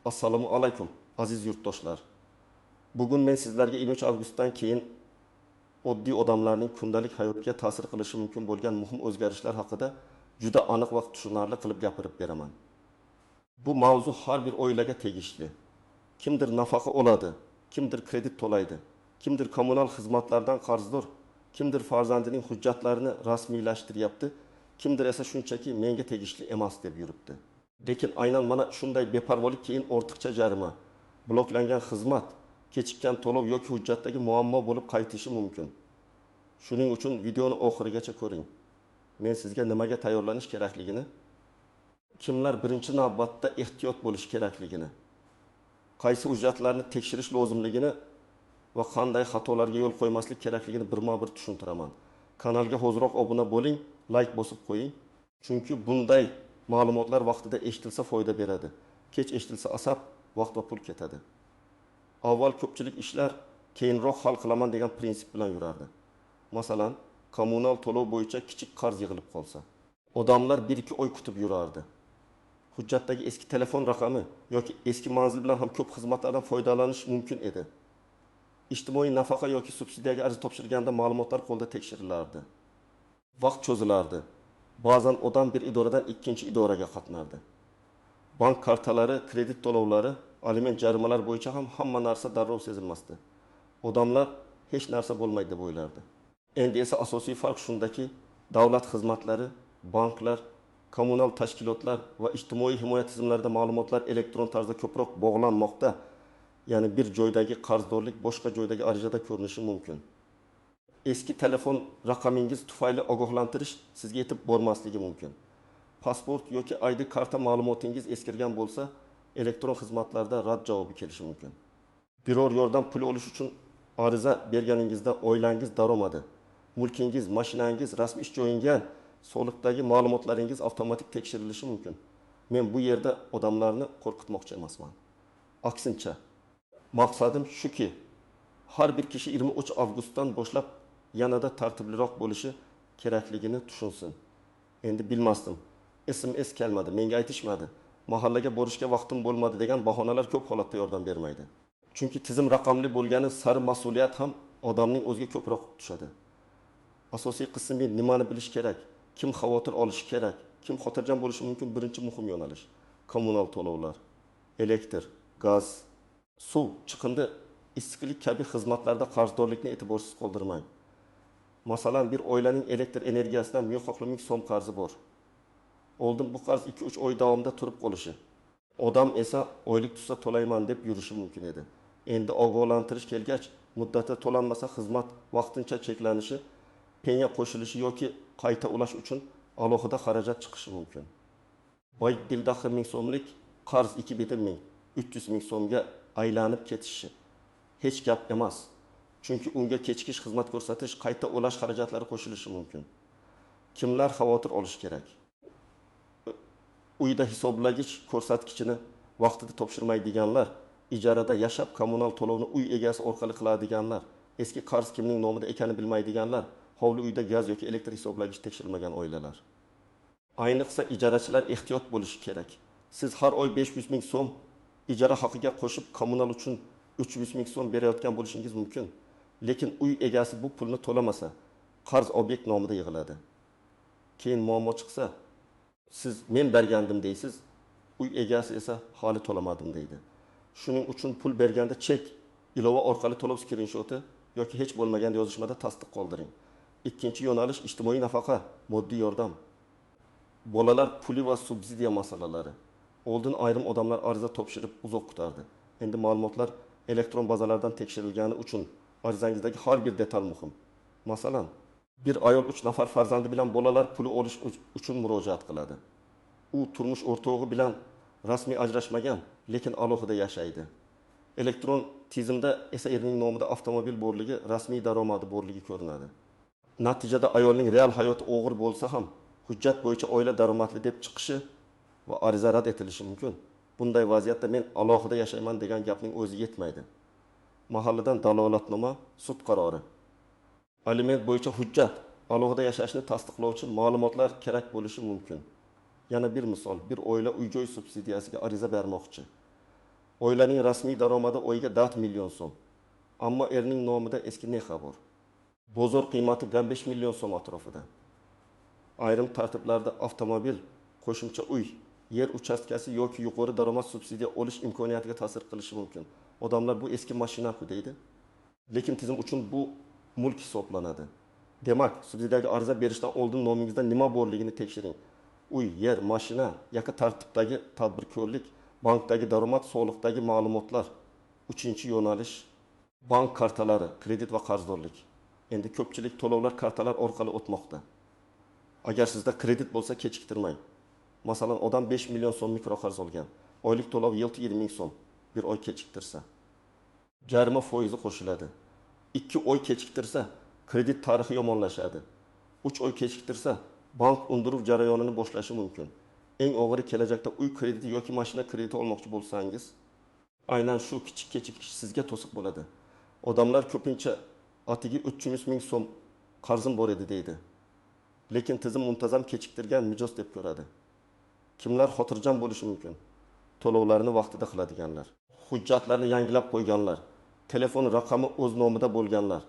Assalomu alaykum, aziz yurtdoshlar. Bugun men sizlarga 23 avgustdan keyin oddiy odamlarning kundalik hayotiga ta'sir qilishi mumkin bo'lgan muhim o'zgarishlar haqida juda aniq va tushunarli qilib gapirib beraman. Bu mavzu har bir oilaga tegishli. Kimdir nafaqa oladi, kimdir kredit to'laydi, kimdir kommunal xizmatlardan qarzdor, kimdir farzandining hujjatlarini rasmiylashtiryapti, kimdir esa shunchaki menga tegishli emas deb yuribdi. Lekin aynan mana shunday beparvolik keyin ortiqcha jarima, bloklangan xizmat, kechikkan to'lov yoki hujjatdagi muammo bo'lib qaytishi mumkin. Shuning uchun videoni oxirigacha ko'ring. Men sizga nimaga tayyorlanish kerakligini, kimlar birinchi navbatda ehtiyot bo'lish kerakligini, qaysi hujjatlarni tekshirish lozimligini va qanday xatolarga yo'l qo'ymaslik kerakligini birma-bir tushuntiraman. Kanalga hoziroq obuna bo'ling, like bosib qo'ying. Chunki bunday ma'lumotlar vaqtida eshitilsa foyda beradi. Kech eshitilsa asab, vaqt va pul ketadi. Avval ko'pchilik ishlar keyinroq hal qilaman degan prinsip bilan yurardi. Masalan, kommunal to'lov bo'yicha kichik qarz yig'ilib qolsa, odamlar 1-2 oy kutib yurardi. Hujjatdagi eski telefon raqami yoki eski manzil bilan ham ko'p xizmatlardan foydalanish mumkin edi. Ijtimoiy nafaqa yoki subsidiyaga ariza topshirganda ma'lumotlar qo'lda tekshirilardi. Vaqt cho'zilardi. Ba'zan odam bir idoradan ikkinchi idoraga qatnardi. Bank kartalari, kredit to'lovlari, aliment jarimalar bo'yicha ham hamma narsa darrov sezilmasdi. Odamlar hech narsa bo'lmaydi deb o'ylardi. Endi esa asosiy farq shundaki, davlat xizmatlari, banklar, kommunal tashkilotlar va ijtimoiy himoya tizimlarida ma'lumotlar elektron tarzda ko'proq bog'lanmoqda. Ya'ni bir joydagi qarzdorlik boshqa joydagi arizada ko'rinishi mumkin. Eski telefon raqamingiz tufayli ogohlantirish sizga yetib bormasligi mumkin. Pasport yoki ID karta ma'lumotingiz eskirgan bo'lsa, elektron xizmatlarda rad javobi kelishi mumkin. Biror yordam puli olish uchun ariza berganingizda oilangiz daromadi, mulkingiz, mashinangiz, rasmiy ish joyingiz, soliqdagi ma'lumotlaringiz avtomatik tekshirilishi mumkin. Men bu yerda odamlarni qo'rqitmoqchi emasman. Aksincha, maqsadim shuki, har bir kishi 23 avgustdan boshlab yanada tartibliroq bo'lishi kerakligini tushunsin. Endi bilmasdim, SMS kelmadi, menga aytishmadi, mahallaga borishga vaqtim bo'lmadi degan bahonalar ko'p holatda yordam bermaydi. Chunki tizim raqamli bo'lgani sari mas'uliyat ham odamning o'ziga ko'proq tushadi. Asosiy qismi nimani bilish kerak, kim xavotir olishi kerak, kim xotirjam bo'lishi mumkin birinchi muhim yo'nalish kommunal to'lovlar, elektr, gaz, suv, chiqindi, issiqlik kabi xizmatlarda qarzdorlikni e'tiborsiz qoldirmang. Masalan, bir oilaning elektr energiyasidan 140 ming so'm qarzi bor. Oldin bu qarz 2-3 oy davomida turib qolishi, odam esa oylik tushsa to'layman deb yurishi mumkin edi. Endi ogohlantirish kelgach, muddati to'lanmasa xizmat vaqtincha cheklanishi, penya qo'shilishi yoki qayta ulash uchun alohida xarajat chiqishi mumkin. Boy 1 ming so'mlik qarz 2,5 ming, 300 ming so'mga aylanib ketishi hech gap emas. Chunki unga kechikish, xizmat ko'rsatish, qayta ulash xarajatlari qo'shilishi mumkin. Kimlar xavotir olishi kerak? Uyda hisoblagich ko'rsatkichini vaqtida topshirmaydiganlar, ijarada yashab kommunal to'lovni uy egasi orqali qiladiganlar, eski qarz kimning nomida ekanini bilmaydiganlar, hovli uyda gaz yoki elektr hisoblagich tekshirilmagan oilalar. Ayniqsa ijarachilar ehtiyot bo'lishi kerak. Siz har oy 500 ming so'm ijara haqiga qo'shib kommunal uchun 300 ming so'm berayotgan bo'lishingiz mumkin. Lekin uy egasi bu pulni to'lamasa, qarz obyekt nomida yig'iladi. Keyin muammo chiqsa, siz men bergandim deysiz, uy egasi esa hali to'lamadim deydi. Shuning uchun pul berganda chek, ilova orqali to'lov skrinshoti yoki hech bo'lmaganda yozishmada tasdiq qoldiring. Ikkinchi yo'nalish ijtimoiy nafaqa, moddiy yordam. Bolalar puli va subsidiya masalalari. Oldin ayrim odamlar ariza topshirib uzoq kutardi. Endi ma'lumotlar elektron bazalardan tekshirilgani uchun arizangizdagi har bir detal muhim. Masalan, bir ayol 3 nafar farzandi bilan bolalar puli olish uchun murojaat qiladi. U turmush o'rtog'i bilan rasmiy ajrashmagan, lekin alohida yashaydi. Elektron tizimda esa erining nomida avtomobil borligi, rasmiy daromadi borligi ko'rinadi. Natijada ayolning real hayoti og'ir bo'lsa ham, hujjat bo'yicha oila daromadli deb chiqishi va ariza rad etilishi mumkin. Bunday vaziyatda men alohida yashayman degan gapning o'zi yetmaydi. Mahalladan dalolatnoma, sud qarori, aliment bo'yicha hujjat, alohida yashashni tasdiqlovchi ma'lumotlar kerak bo'lishi mumkin. Yana bir misol, bir oila uy-joy subsidiyasiga ariza bermoqchi. Oilaning rasmiy daromadi oyiga 4 million so'm. Ammo erning nomida eski Nexa bor. Bozor qiymati 5 million so'm atrofida. Ayrim tartiblarda avtomobil, qo'shimcha uy, yer uchastkasi yoki yuqori daromad subsidiya olish imkoniyatiga ta'sir qilishi mumkin. Odamlar bu eski mashina-ku deydi. Lekin tizim uchun bu mulk hisoblanadi. Demak, subsidiyaga ariza berishdan oldin nomingizda nima borligini tekshiring. Uy, yer, mashina, yakka tartibdagi tadbirkorlik, bankdagi daromad, soliqdagi ma'lumotlar. Uchinchi yo'nalish: bank kartalari, kredit va qarzdorlik. Endi ko'pchilik to'lovlar kartalar orqali o'tmoqda. Agar sizda kredit bo'lsa, kechiktirmang. Masalan, odam 5 million so'm mikroqarz olgan. Oylik to'lov 7 ming so'm. Bir oy kechiktirsa, jarima foizi qo'shiladi. 2 oy kechiktirsa, kredit tarixi yomonlashadi. 3 oy kechiktirsa, bank undiruv jarayonini boshlashi mumkin. Eng og'iri, kelajakda uy krediti yoki mashina krediti olmoqchi bo'lsangiz, aynan shu kichik kechikish sizga to'siq bo'ladi. Odamlar ko'pincha atigi 300 ming so'm qarzim bor edi deydi. Lekin tizim muntazam kechiktirgan mijoz deb ko'radi. Kimlar xotirjam bo'lishi mumkin? To'lovlarni vaqtida qiladiganlar, hujjatlarni yangilab qo'yganlar, telefon raqami o'z nomida bo'lganlar,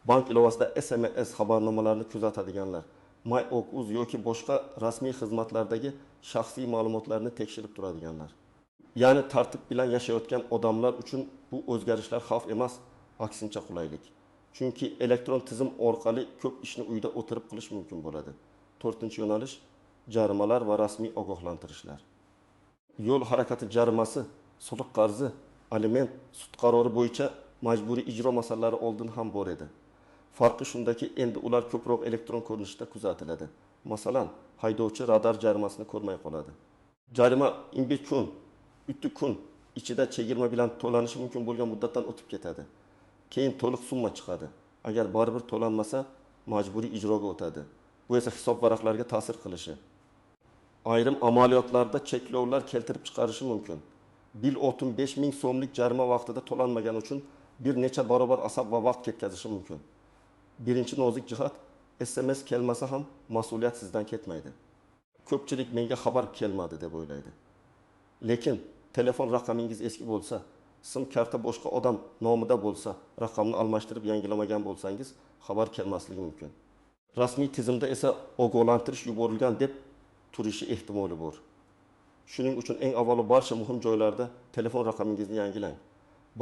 bank ilovasida SMS xabarnomalarni kuzatadiganlar, MyOk.uz yoki boshqa rasmiy xizmatlardagi shaxsiy ma'lumotlarni tekshirib turadiganlar. Ya'ni tartib bilan yashayotgan odamlar uchun bu o'zgarishlar xavf emas, aksincha qulaylik. Chunki elektron tizim orqali ko'p ishni uyda o'tirib qilish mumkin bo'ladi. To'rtinchi yo'nalish: jarimalar va rasmiy ogohlantirishlar. Yo'l harakati jarimasi, soliq qarzi, aliment, sud qarori bo'yicha majburiy ijro masalalari oldin ham bor edi. Farqi shundaki, endi ular ko'proq elektron ko'rinishda kuzatiladi. Masalan, haydovchi radar jarimasini ko'rmay qoladi. Jarima 15 kun, 3 kun ichida chegirma bilan to'lanishi mumkin bo'lgan muddatdan o'tib ketadi. Keyin to'liq summa chiqadi. Agar baribir to'lanmasa, majburiy ijroga o'tadi. Bu esa hisob varaqlariga ta'sir qilishi, ayrim amaliyotlarda cheklovlar keltirib chiqarishi mumkin. Bil o'tin 5 ming so'mlik jarima vaqtida to'lanmagani uchun bir necha barobar asab va vaqt ketkazishi mumkin. Birinchi nozik jihat: SMS kelmasa ham mas'uliyat sizdan ketmaydi. Ko'pchilik menga xabar kelmadi deb o'ylaydi. Lekin telefon raqamingiz eski bo'lsa, sim karta boshqa odam nomida bo'lsa, raqamni almashtirib yangilamagan bo'lsangiz, xabar kelmasligi mumkin. Rasmiy tizimda esa ogohlantirish yuborilgan deb turishi ehtimoli bor. Shuning uchun eng avvalo barcha muhim joylarda telefon raqamingizni yangilang.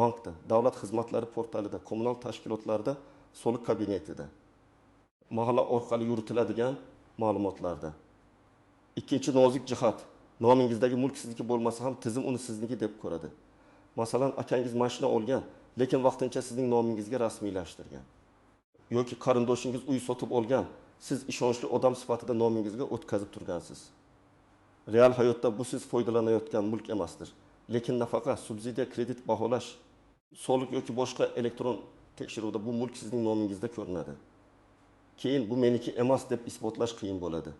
Bankda, davlat xizmatlari portalida, kommunal tashkilotlarda, soliq kabinetida, mahalla orqali yuritiladigan ma'lumotlarda. Ikkinchi nozik jihat: nomingizdagi mulk sizniki bo'lmasa ham tizim uni sizniki deb ko'radi. Masalan, akangiz mashina olgan, lekin vaqtincha sizning nomingizga rasmiylashtirgan. Yoki qarindoshingiz uy sotib olgan, siz ishonchli odam sifatida nomingizga o'tkazib turgansiz. Real hayotda bu siz foydalanayotgan mulk emasdir. Lekin nafaqa, subsidiya, kredit baholash, soliq yoki boshqa elektron tekshiruvda bu mulk sizning nomingizda ko'rinadi. Keyin bu meniki emas deb isbotlash qiyin bo'ladi.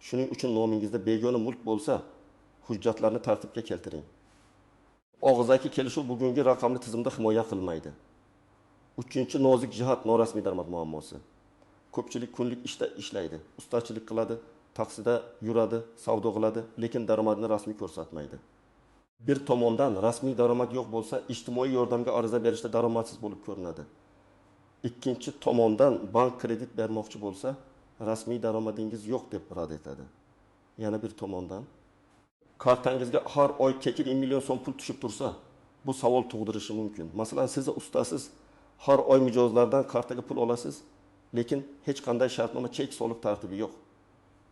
Shuning uchun nomingizda begona mulk bo'lsa, hujjatlarni tartibga keltiring. Og'zaki kelishuv bugungi raqamli tizimda himoya qilmaydi. Uchinchi nozik jihat: norasmiy daromad muammosi. Ko'pchilik kunlik ishda ishlaydi, ustachilik qiladi, taksida yuradi, savdo qiladi, lekin daromadini rasmiy ko'rsatmaydi. Bir tomondan rasmiy daromad yo'q bo'lsa, ijtimoiy yordamga ariza berishda daromadsiz bo'lib ko'rinadi. Ikkinchi tomondan bank kredit bermoqchi bo'lsa, rasmiy daromadingiz yo'q deb rad etadi. Yana bir tomondan kartangizga har oy tekin 1 million so'm pul tushib tursa, bu savol tug'dirishi mumkin. Masalan, siz ustasiz, har oy mijozlardan kartaga pul olasiz, lekin hech qanday shartnoma, chek, soliq tartibi yo'q.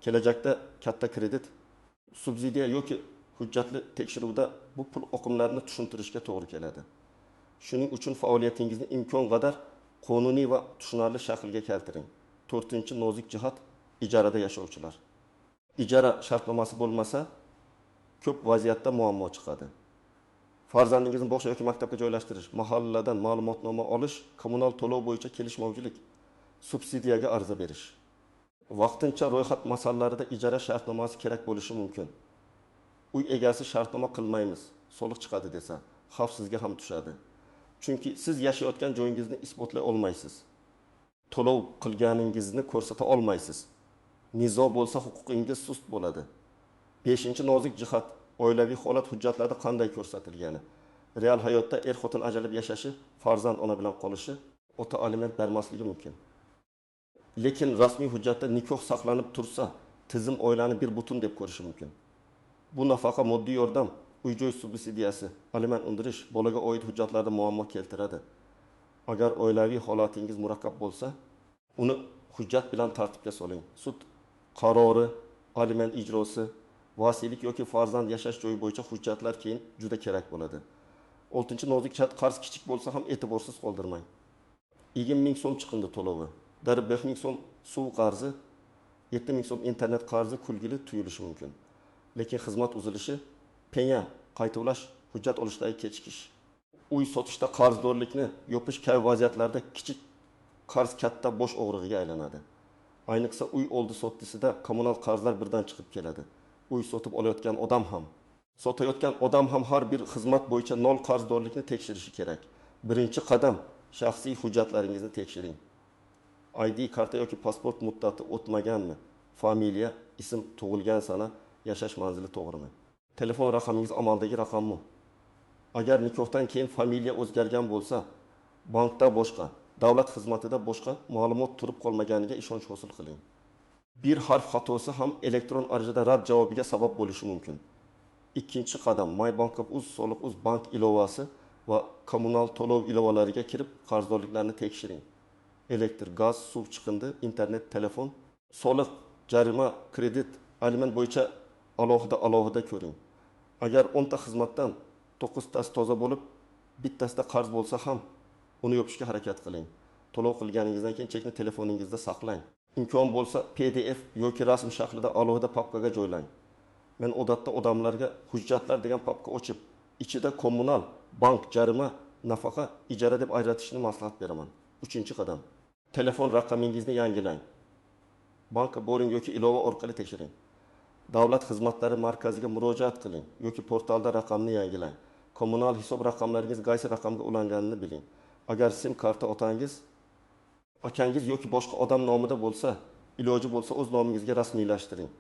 Kelajakda katta kredit, subsidiya yoki hujjatli tekshiruvda bu pul oqimlarini tushuntirishga to'g'ri keladi. Shuning uchun faoliyatingizni imkon qadar qonuniy va tushunarli shaklga keltiring. To'rtinchi nozik jihat: ijarada yashovchilar. Ijara shartnomasi bo'lmasa, ko'p vaziyatda muammo chiqadi. Farzandingizni bog'cha yoki maktabga joylashtirish, mahalladan ma'lumotnoma olish, kommunal to'lov bo'yicha kelishmovchilik, subsidiyaga ariza berish. Vaqtincha ro'yxat masalalarida ijara shartnomasi kerak bo'lishi mumkin. Uy egasi shartnoma qilmaymiz, soliq chiqadi desa, xavf sizga ham tushadi. Chunki siz yashayotgan joyingizni isbotlay olmaysiz. To'lov qilganingizni ko'rsata olmaysiz. Nizo bo'lsa huquqingiz sust bo'ladi. Beshinchi nozik jihat: oilaviy holat hujjatlarda qanday ko'rsatilgani. Real hayotda er-xotin ajralib yashashi, farzand ona bilan qolishi, ota aliment bermasligi mumkin. Lekin rasmiy hujjatda nikoh saqlanib tursa, tizim oilani bir butun deb ko'rishi mumkin. Bu nafaqa, moddiy yordam, uy-joy subsidiyasi, aliment undirish, bolaga oid hujjatlarda muammo keltiradi. Agar oilaviy holatingiz murakkab bo'lsa, uni hujjat bilan tartibga soling. Sud qarori, aliment ijrosi, vasiylik yoki farzand yashash joyi bo'yicha hujjatlar keyin juda kerak bo'ladi. Oltinchi nozik shart: qarz kichik bo'lsa ham e'tiborsiz qoldirmang. 20 000 so'm chiqindi to'lovi, 5000 so'm suv qarzi, 7000 so'm internet qarzi kulgili tuyulishi mumkin. Lekin xizmat uzilishi, penya, qayta ulash, hujjat olishdagi kechikish, uy sotishda qarzdorlikni yopish kabi vaziyatlarda kichik qarz katta bosh og'rig'iga aylanadi. Ayniqsa uy oldi sotdisida kommunal qarzlar birdan chiqib keladi. Uy sotib olayotgan odam ham, sotayotgan odam ham har bir xizmat bo'yicha nol qarzdorlikni tekshirishi kerak. Birinchi qadam: shaxsiy hujjatlaringizni tekshiring. ID karta yoki pasport muddati o'tmaganmi? Familiya, ism, tug'ilgan sana, yashash manzili to'g'rimi? Telefon raqamingiz amaldagi raqammi? Agar nikohdan keyin familiya o'zgargan bo'lsa, bankda boshqa, davlat xizmatida boshqa ma'lumot turib qolmaganiga ishonch hosil qiling. Bir harf xatosi ham elektron arizada rad javobiga sabab bo'lishi mumkin. Ikkinchi qadam: MyBank.uz, Soliq.uz bank ilovasi va kommunal to'lov ilovalariga kirib, qarzdorliklarni tekshiring. Elektr, gaz, suv, chiqindi, internet, telefon, soliq, jarima, kredit, aliment bo'yicha alohida alohida ko'ring. Agar 10 ta xizmatdan to'qqiztasi toza bo'lib, bittasida qarz bo'lsa ham, uni yopishga harakat qiling. To'lov qilganingizdan keyin chekni telefoningizda saqlang. Imkon bo'lsa, PDF yoki rasm shaklida alohida papkaga joylang. Men odatda odamlarga hujjatlar degan papka ochib, ichida kommunal, bank, jarima, nafaqa, ijara deb ajratishni maslahat beraman. Uchinchi qadam: telefon raqamingizni yangilang. Bankka boring yoki ilova orqali tekshiring. Davlat xizmatlari markaziga murojaat qiling yoki portalda raqamni yangilang. Kommunal hisob raqamlaringiz qaysi raqamga ulanganini biling. Agar sim karta otangiz, akangiz yoki boshqa odam nomida bo'lsa, iloji bo'lsa o'z nomingizga rasmiylashtiring.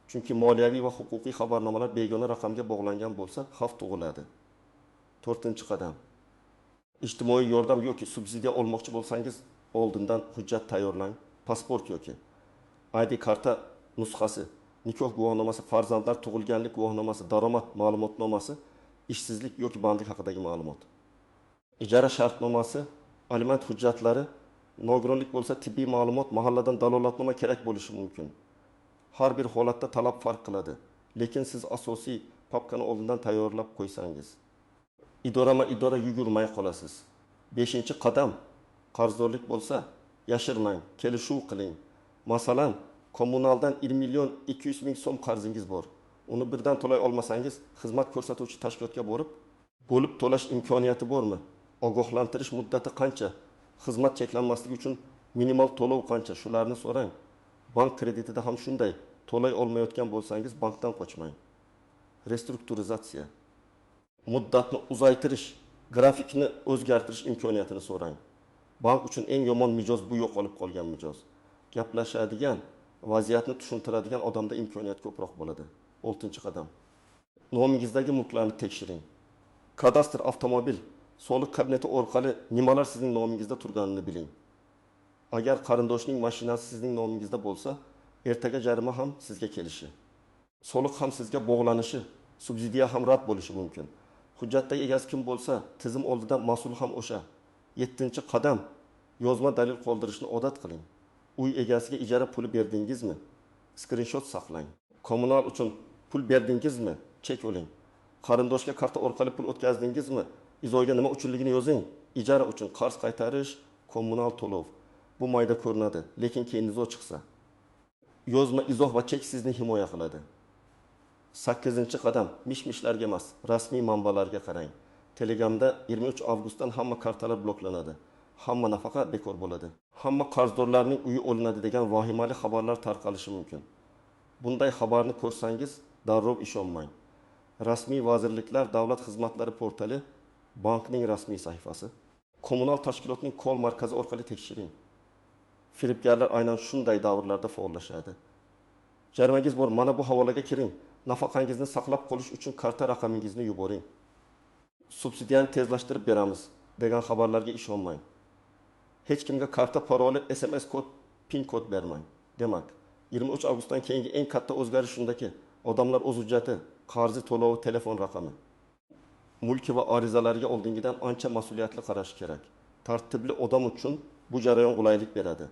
Chunki moliyaviy va huquqiy xabarnomalar begona raqamga bog'langan bo'lsa, xavf tug'iladi. To'rtinchi qadam: ijtimoiy yordam yoki subsidiya olmoqchi bo'lsangiz, oldindan hujjat tayyorlang. Pasport yoki ID karta nusxasi, nikoh guvohnomasi, farzandlar tug'ilganlik guvohnomasi, daromad ma'lumotnomasi, ishsizlik yoki bandlik haqidagi ma'lumot, ijara shartnomasi, aliment hujjatlari, nogironlik bo'lsa tibbiy ma'lumot, mahalladan dalolatnoma kerak bo'lishi mumkin. Har bir holatda talab farq qiladi, lekin siz asosiy papkani oldindan tayyorlab qo'ysangiz, idorama idora yugurmay qolasiz. Beshinchi qadam: qarzdorlik bo'lsa, yashirmang, kelishuv qiling. Masalan, kommunaldan 1 200 000 so'm qarzingiz bor. Uni birdan to'lay olmasangiz, xizmat ko'rsatuvchi tashkilotga borib, bo'lib to'lash imkoniyati bormi, ogohlantirish muddati qancha, xizmat cheklanmasligi uchun minimal to'lov qancha, shularni so'rang. Bank kreditida ham shunday: to'lay olmayotgan bo'lsangiz, bankdan qochmang. Restrukturizatsiya, muddatni uzaytirish, grafikni o'zgartirish imkoniyatini so'rang. Bank uchun eng yomon mijoz bu yo'qolib qolgan mijoz. Gaplashadigan, vaziyatni tushuntiradigan odamda imkoniyat ko'proq bo'ladi. Oltinchi qadam: nomingizdagi mulklarni tekshiring. Kadastr, avtomobil, soliq kabineti orqali nimalar sizning nomingizda turganini biling. Agar qarindoshning mashinasi sizning nomingizda bo'lsa, ertaga jarima ham sizga kelishi, soliq ham sizga bog'lanishi, subsidiya ham rad bo'lishi mumkin. Hujjatdagi egasi kim bo'lsa, tizim oldida mas'ul ham o'sha. Yettinchi qadam: yozma dalil qoldirishni odat qiling. Uy egasiga ijara puli berdingizmi, skrinshot saqlang. Kommunal uchun pul berdingizmi, chek oling. Qarindoshga karta orqali pul o'tkazdingizmi, izohga nima uchunligini yozing: ijara uchun, qarz qaytarish, kommunal to'lov. Bu mayda ko'rinadi, lekin keyin nizo chiqsa, yozma izoh va chek sizni himoya qiladi. Sakkizinchi qadam: mish mishlarga emas, rasmiy manbalarga qarang. Telegramda 23 avgustdan hamma kartalar bloklanadi, hamma nafaqa bekor bo'ladi, hamma qarzdorlarning uyi olinadi degan vahimali xabarlar tarqalishi mumkin. Bunday xabarni ko'rsangiz, darrov ishonmang. Rasmiy vazirliklar, davlat xizmatlari portali, bankning rasmiy sahifasi, kommunal tashkilotning call markazi orqali tekshiring. Firibgarlar aynan shunday davrlarda faollashadi. Jarimangiz bor, mana bu havolaga kiring, nafaqangizni saqlab qolish uchun karta raqamingizni yuboring. Subsidiyani tezlashtirib beramiz degan xabarlarga ishonmang. Hech kimga karta paroli, SMS kod, PIN kod bermang. Demak, 23 avgustdan keyingi eng katta o'zgarish shundaki, odamlar o'z hujjati, qarzi, to'lovi, telefon raqami, mulki va arizalariga oldingidan ancha mas'uliyatli qarashi kerak. Tartibli odam uchun bu jarayon qulaylik beradi.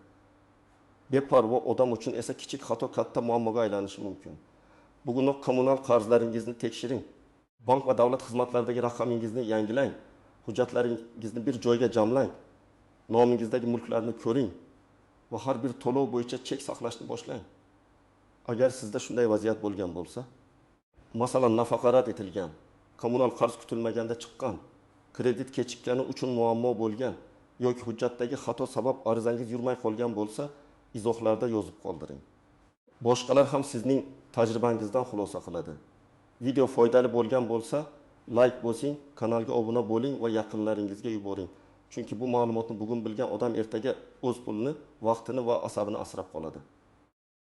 Beparvo odam uchun esa kichik xato katta muammoga aylanishi mumkin. Bugunoq kommunal qarzlaringizni tekshiring. Bank va davlat xizmatlaridagi raqamingizni yangilang. Hujjatlaringizni bir joyga jamlang. Nomingizdagi mulklarni ko'ring va har bir to'lov bo'yicha chek saqlashni boshlang. Agar sizda shunday vaziyat bo'lgan bo'lsa, masalan, nafaqa rad etilgan, kommunal qarz kutilmaganda chiqqan, kredit kechikkani uchun muammo bo'lgan yoki hujjatdagi xato sabab arizangiz yurmay qolgan bo'lsa, izohlarda yozib qoldiring. Boshqalar ham sizning tajribangizdan xulosa qiladi. Video foydali bo'lgan bo'lsa, layk bosing, kanalga obuna bo'ling va yaqinlaringizga yuboring. Chunki bu ma'lumotni bugun bilgan odam ertaga o'z pulini, vaqtini va asabini asrab qoladi.